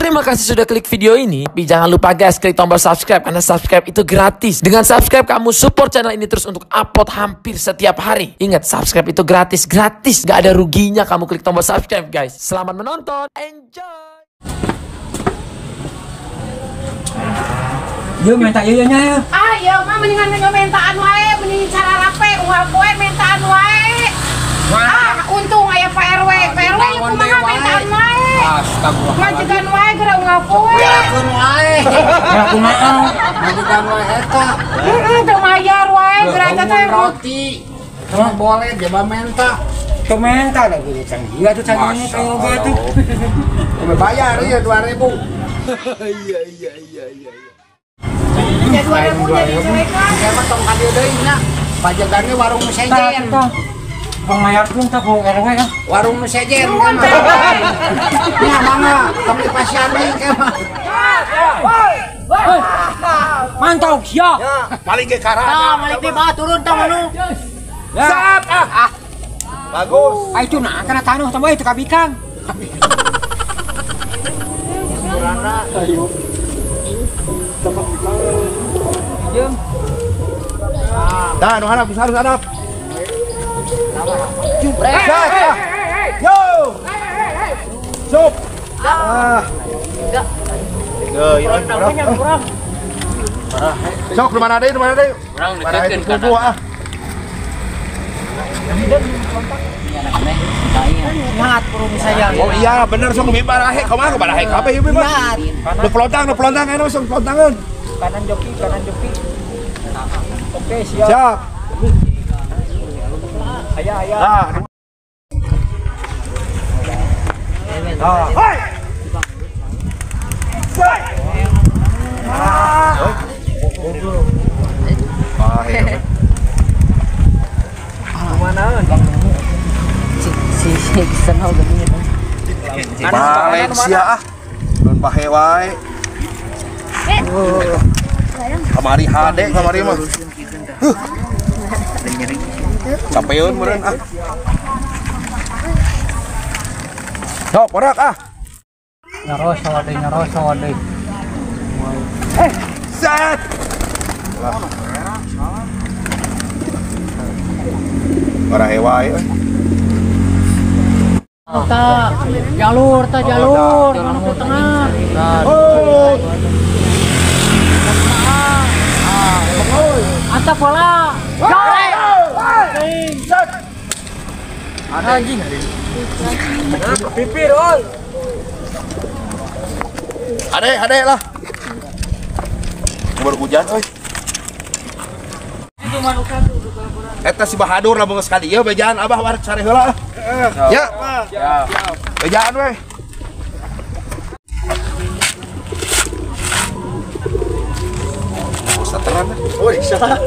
Terima kasih sudah klik video ini. Tapi jangan lupa guys, klik tombol subscribe karena subscribe itu gratis. Dengan subscribe kamu support channel ini terus untuk upload hampir setiap hari. Ingat, subscribe itu gratis, gratis. Gak ada ruginya kamu klik tombol subscribe guys. Selamat menonton, enjoy. Yo minta yo nya ya. Ah, yo mah mendingan mintaan wae, mending cara rape unggal poe mintaan wae. Ah, untung aya Pak RW. Pak RW kumaha mintaan wae. Astagfirullah. Majikan wae geura unggal poe. Beakeun wae. Ya kumaha? Majikan wae eta. Heeh, teu mayar wae geura eta teh roti. Terus boleh jaba menta. Teu menta da geus canggih atuh canggih teh oge atuh. Bayar ieu 2000. Iya. Ya 2000 jadi mereka. Ya mah tong ka dieu deui nya. Pajagannya warung nu sejen. Pangmayarkeun tah ku RW ya. Warung nu sejen. Ya mangga tong dipasian deui ke mah. Mantap sia. Paling ge karana. Tah malik di bawah turun tah anu. Sap ah. Bagus. Ah itu nah kana taneuh tah bae teu kabikang. Kurana. Ayo. Jeung. Dah, nu harap, harus harap. Yo. Sup. Ah. Kurang. Sok di mana deui, di mana deui? Urang deukeutkeun kana. Ah. Oh iya, bener sok lebih barahe, kumaha barahe kabeh ieu mah. Nu pelontang anu sok pelontangeun. Kanan joki, kanan joki. Oke, siap. Siap. Aya, aya. Ah. Ah. Hoi. Ah. Kumanaeun? Si senol geuning. Malaysia ah. Nun pahe wae. Kamari hade kamari mah. Sampeun meureun ah. Sok borak ah. Nyarosot deui, nyarosot deui. Set. Barahe wae euy. Ta jalur, ta jalur, anu ke tengah. Oh. Anta bola. Anjing. Pipir oi. Ade, ade lah. Baru hujan euy. Eta si Bahadur lamun geus ka dieu bejaan abah warek sare heula. Ya. Bejaan we. Sateran. Oh, salah.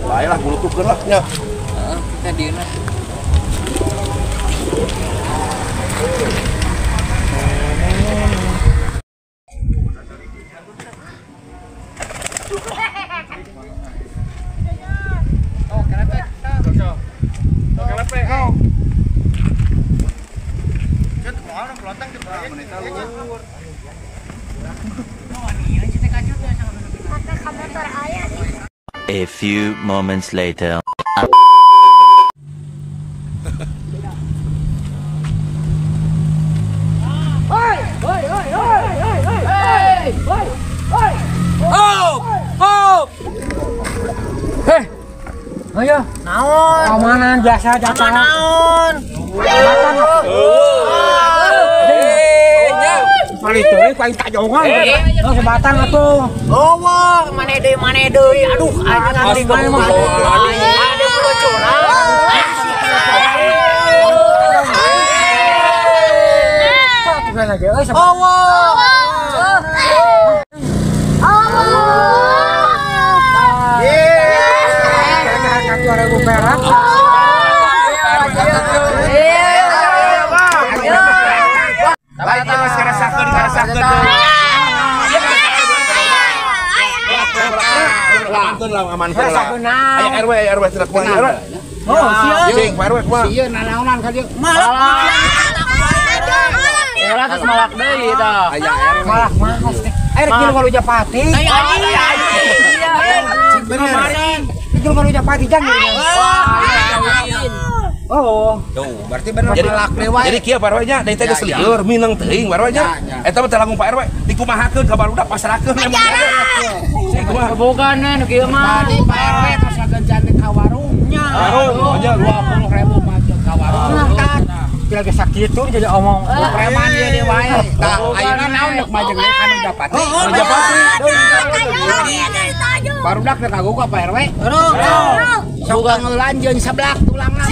Bae lah bulutukeun lah nya. Heeh, kita dieuna. Oh, kelepek. Oh, kelepek. Oh. Cut, moal pelontang di luhur. A few moments later. Oh, oh. Heh. Ayo. Naon? Keamanan biasa jatah. Naon? Paling teuing paling tajongan. Oh, sebatang atuh. Oh, wah, mane deui. Aduh, aing nganti mah. Ada pelucuran. Oh, wah. Oh. Yeay, 2000 perak. Lain ieu geus ngarasakeun ngarasakeun. Amankeun lah, amankeun lah. Aya RW, aya RW tidak kumaha RW. Oh, sia. Cing, Pak RW kumaha? Sieun nanaonan ka dieu. Malah. Heula geus malak deui tah. Aya RW. Malak mahas teh. Air kieu waluja pati. Iya. Bener. Kieu waluja pati jang. Oh. Tuh, berarti bener malak deui wae. Jadi kieu Pak RW nya, deui teh geus lieur mineng teuing Pak RW nya. Eta mah teh langkung Pak RW dikumahakeun ka barudak pasrahkeun emang. Sih kumaha? Bukan nu kieu mah. Tadi Pak RW terus ngagencan ka warungnya. Warung aja 20.000 mah ka warung. Bila geus sakitu jadi omong preman ieu deui wae. Tah ayeuna naon deuk majeng deui ka nu Japati. Japati. Barudak teh kagoga Pak RW. Sok ngeulan jeung seblak tulangna.